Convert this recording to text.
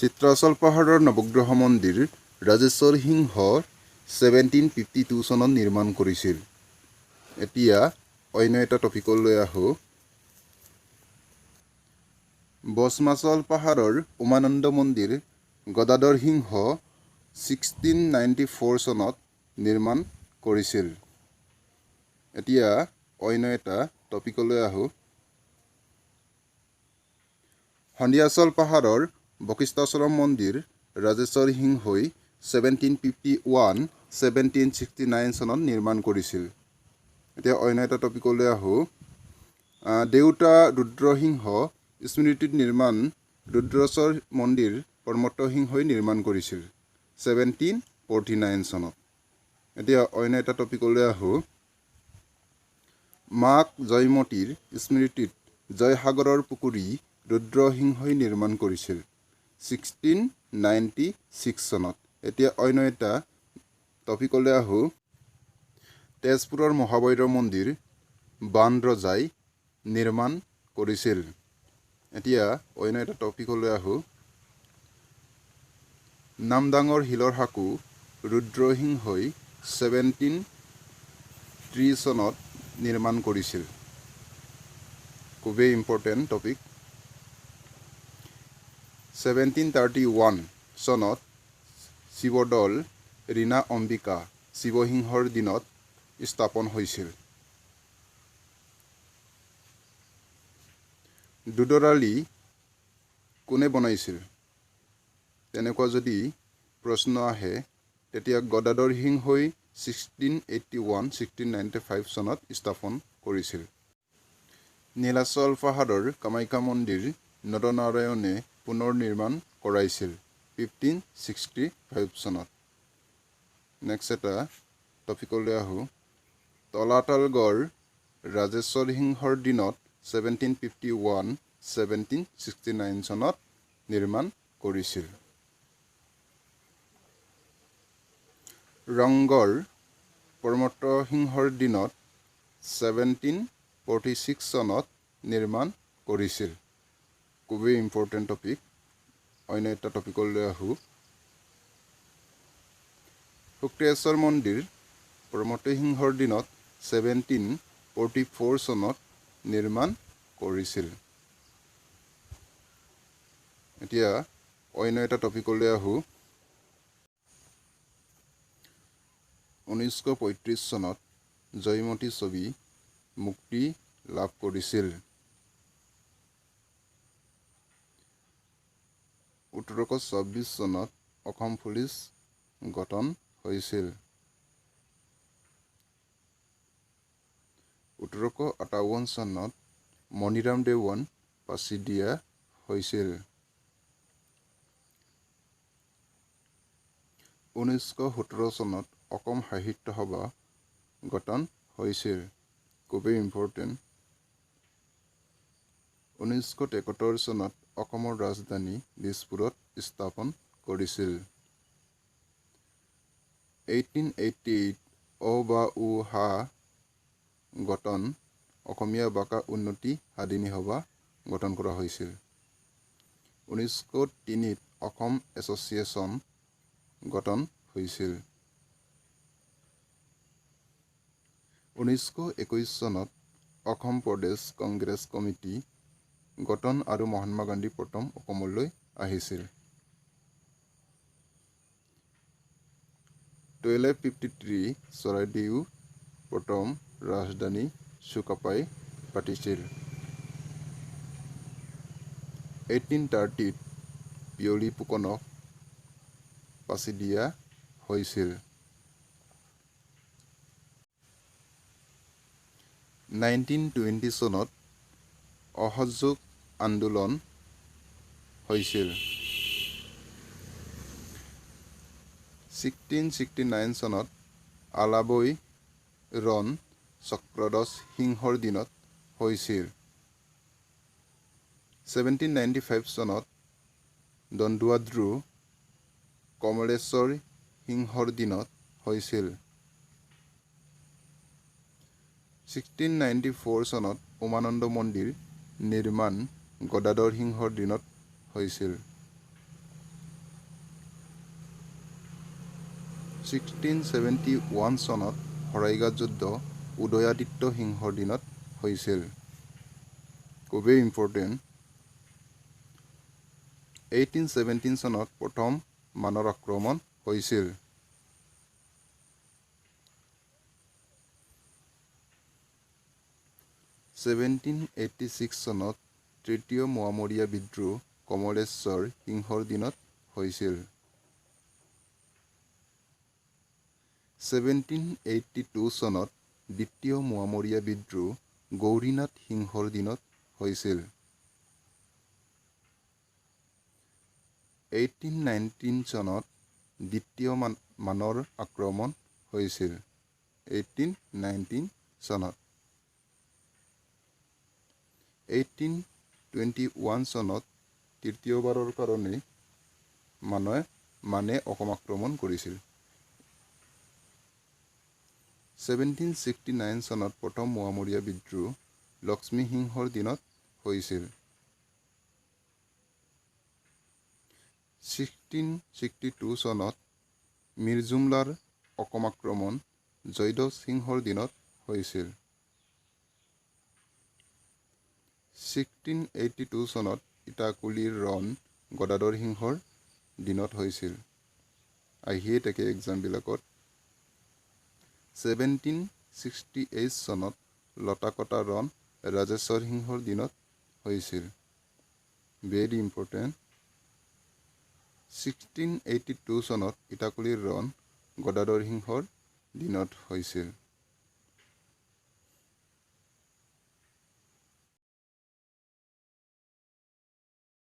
চিত্ৰাচল পাহাৰৰ নৱগ্ৰহ মন্দিৰ ৰাজেশ্বৰ সিংহ 1752 চনত নিৰ্মাণ কৰিছিল। এতিয়া অন্য এটা টপিকলৈ আহোঁ। ভস্মাচল পাহাৰৰ উমানন্দ মন্দিৰ গদাধৰ সিংহ 1694 চনত নিৰ্মাণ কৰিছিল। এতিয়া অন্য এটা টপিকলৈ আহোঁ। সন্ধিয়াচল পাহাৰৰ বশিষ্ঠাশ্ৰম মন্দিৰ ৰাজেশ্বৰ সিংহই 1751 1769 চনত নিৰ্মাণ কৰিছিল। এতিয়া অন্য এটা টপিকলৈ আহোঁ। দেউতা ৰুদ্ৰসিংহ স্মৃতিত নিৰ্মাণ ৰুদ্ৰেশ্বৰ মন্দিৰ প্ৰমত্ত সিংহই নিৰ্মাণ কৰিছিল 1749 চনত। এতিয়া অন্য এটা টপিকলৈ আহোঁ। মাক জয়মতীৰ স্মৃতিত জয়সাগৰৰ পুখুৰী ৰুদ্ৰসিংহই নিৰ্মাণ কৰিছিল 1696 চনত। এতিয়া অন্য এটা টপিকলৈ আহোঁ। তেজপুৰৰ মহাভৈৰৱ মন্দিৰ বান ৰজাই নিৰ্মাণ কৰিছিল। এতিয়া অন্য এটা টপিকলৈ আহোঁ। নামদাঙৰ শিলৰ সাঁকো ৰুদ্ৰসিংহই 1730 চনত নিৰ্মাণ কৰিছিল। খুবেই ইম্পৰ্টেণ্ট টপিক। 1731 চনত শিৱদৌল ৰীণা অম্বিকা শিৱসিংহৰ দিনত স্থাপন হৈছিল। দুদৰালি কোনে বনাইছিল? তেনেকুৱা যদি প্ৰশ্ন আহে তেতিয়া গদাধৰ সিংহই 1681 1695 চনত স্থাপন কৰিছিল। নীলাচল পাহাৰৰ কামাখ্যা মন্দিৰ নৰনাৰায়ণে পুনৰ নিৰ্মাণ কৰাইছিল 1565 চনত। নেক্সট এটা টপিকলৈ আহোঁ। তলাতল গড় ৰাজেশ্বৰ সিংহৰ দিনত 1751 1769 চনত নিৰ্মাণ কৰিছিল। ৰংঘৰ প্ৰমত্ত সিংহৰ দিনত 1746 চনত নিৰ্মাণ কৰিছিল। খুবেই ইম্পৰ্টেণ্ট টপিক। অন্য এটা টপিকলৈ আহোঁ। শুক্ৰেশ্বৰ মন্দিৰ প্ৰমত্ত সিংহৰ দিনত 1744 চনত নিৰ্মাণ কৰিছিল। এতিয়া অন্য এটা টপিকলৈ আহোঁ। 1935 চনত জয়মতী ছবি মুক্তি লাভ কৰিছিল। 1826 চনত অসম পুলিচ গঠন হৈছিল। 1858 চনত মণিৰাম দেৱান ফাঁচি দিয়া হৈছিল। 1917 চনত অসম সাহিত্য সভা গঠন হৈছিল। খুবেই ইম্পৰ্টেণ্ট। 1973 চনত অসমৰ ৰাজধানী দিছপুৰত স্থাপন কৰিছিল। 1888 অ বা উ হা গঠন অসমীয়া ভাষা উন্নতি সাধিনী সভা গঠন কৰা হৈছিল। 1903ত অসম এছ'চিয়েশ্যন গঠন হৈছিল। 1921 চনত অসম প্ৰদেশ কংগ্ৰেছ কমিটি গঠন আৰু মহাত্মা গান্ধী প্ৰথম অসমলৈ আহিছিল। 1253 চৰাইদেউ প্ৰথম ৰাজধানী চুকাফাই পাতিছিল। 1830ত পিয়লি ফুকনক ফাঁচি দিয়া হৈছিল। 1920 চনত অসহযোগ আন্দোলন হৈছিল। 1669 চনত আলাবৈ ৰণ চক্ৰধ্বজ সিংহৰ দিনত হৈছিল। 1795 চনত দন্দুৱাদ্ৰো কমলেশ্বৰ সিংহৰ দিনত হৈছিল। 1694 চনত উমানন্দ মন্দিৰ নিৰ্মাণ গদাধৰ সিংহৰ দিনত হৈছিল। 1671 চনত শৰাইঘাট যুদ্ধ উদয়াদিত্য সিংহৰ দিনত হৈছিল। খুবেই ইম্পৰ্টেণ্ট। 1817 চনত প্ৰথম মানৰ আক্ৰমণ হৈছিল। 1786 চনত তৃতীয় মোৱামৰীয়া বিদ্ৰোহ কমলেশ্বৰ সিংহৰ দিনত হৈছিল। 1782 চনত দ্বিতীয় মোৱামৰীয়া বিদ্ৰোহ গৌৰীনাথ সিংহৰ দিনত হৈছিল। 1819 চনত দ্বিতীয় মানৰ আক্ৰমণ হৈছিল। 1819 চনত। 1821 চনত তৃতীয়বাৰৰ কাৰণে মানে অসম আক্ৰমণ কৰিছিল। 1769 চনত প্ৰথম মোৱামৰীয়া বিদ্ৰোহ লক্ষ্মী সিংহৰ দিনত হৈছিল। 1662 চনত মিৰজুমলাৰ অসম আক্ৰমণ জয়ধ্বজ সিংহৰ দিনত হৈছিল। 1682 চনত ইটাখুলিৰ ৰণ গদাধৰ সিংহৰ দিনত হৈছিল। আহিয়ে থাকে এক্সামবিলাকত। 1768 চনত লতাকটা ৰণ ৰাজেশ্বৰ সিংহৰ দিনত হৈছিল। Very important. 1682 চনত ইটাখুলিৰ ৰণ গদাধৰ সিংহৰ দিনত হৈছিল।